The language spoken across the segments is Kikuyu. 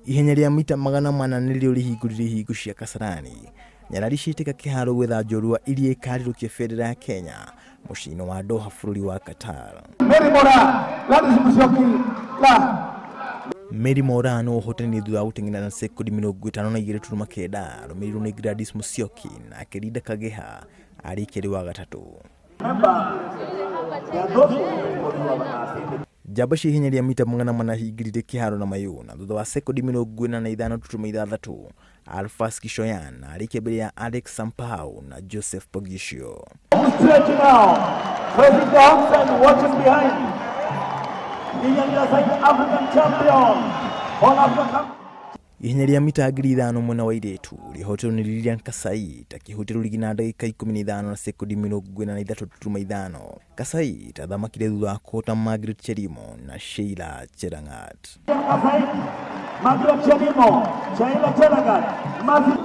Ihenya rĩa mita 400 nĩrĩo rĩhingũrire ihingo cia Kasarani. Nyarari ciĩtĩka kĩharo gwetha njorua iria ĩkarirũkia bendera ya Kenya mũciĩ-inĩ wa Doha bũrũri wa Qatar. Mary Moraa, Gladys Musyoki, la. Mary Moraa no ũhotani thutha wa gũteng'era na sekondi 52.9 arũmĩrĩirwo nĩ Gladys Musyoki na Linda Kageha arĩkia arĩ wa gatatũ. Njamba cia ihenya rĩa mita 400 hingĩrire kĩharo na mayũ na thutha wa sekondi 45.6 Alphas Kishoyan arĩkia mbere ya Alex Sampao na Joseph Poghisio. Stretch now. President Thompson watching behind. The African champion. All African. Ihenya rĩa mita 5,000 mwena wa airĩtu rĩhotirwo nĩ Lilian Kasait akĩhotera rigi na ndagĩka 15 na sekondi 43.5. Kasait athamakire thutha wa kũhota Margaret Chelimo na Sheila Chelangat. Margaret Chelimo, Sheila Chelangat.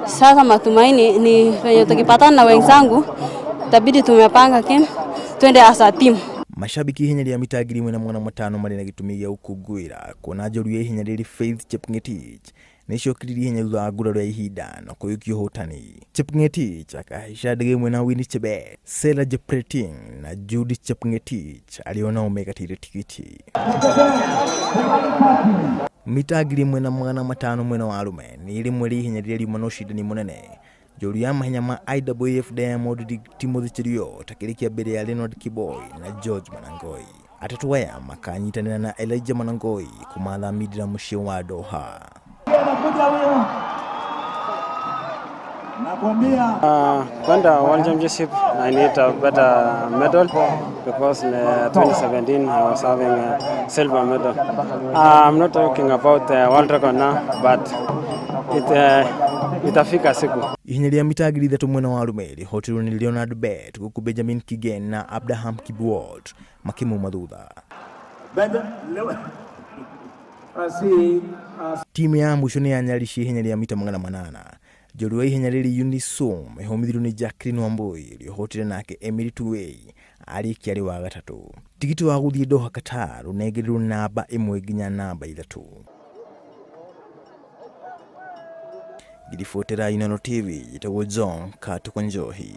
Sasa matumaini ni venye tukipatana na wenzangu itabidi tumepanga game twende as a team. Mashabiki ihenya rĩa mita 1,500 marĩ na gĩtũmi gĩa gũkũngũĩra kuona njorua ya ihenya rĩrĩ Faith Chepngetich nĩicokeririe ihenya thutha wa nguraro ya ihinda na kũiyũkia ũhotani. Chepngetich akahaica ndege ĩmwe na Winnie Chebet, Sarah Jepreting na Judy Chepngetich arĩa onao megatĩire tigiti. Mita 1,500 mwena wa arũme nĩ rĩmwe rĩa ihenya rĩrĩa riuma na ũcindani mũnene. Njorua ya mahenya ma IAAF Diamond League Timothy Cheruiyot akĩrĩkia mbere ya Leonard Kiboi na George Manangoi. Atatũ aya makanyitanĩra na Elijah Manangoi kũmatha mindira mũciĩ wa Doha. Kwenda World Championship, I need a better medal because in 2017 I was having a silver medal. I'm not talking about the world record now, but it itafika siku. Ihenya rĩa mita 3,000 mwena wa arũme rĩhotirwo nĩ Leonard Bett gũkũ Benjamin Kigen na Abraham Kibiwot makĩmuma thutha. Timu ya mũico nĩ ya Nyarari cia ihenya rĩa mita 800. Njorua ya ihenya rĩrĩ Eunice Sum ĩhomithirio nĩ Jacqueline Wambui rĩhotire nake Emily Tuwei arĩkia arĩ wa gatatũ. Tigiti wa gũthiĩ Doha Qatar ũnengerirwo namba 1 nginya namba 3. Ngiribotera Inooro TV, njĩtagwo John Katuko Njohi.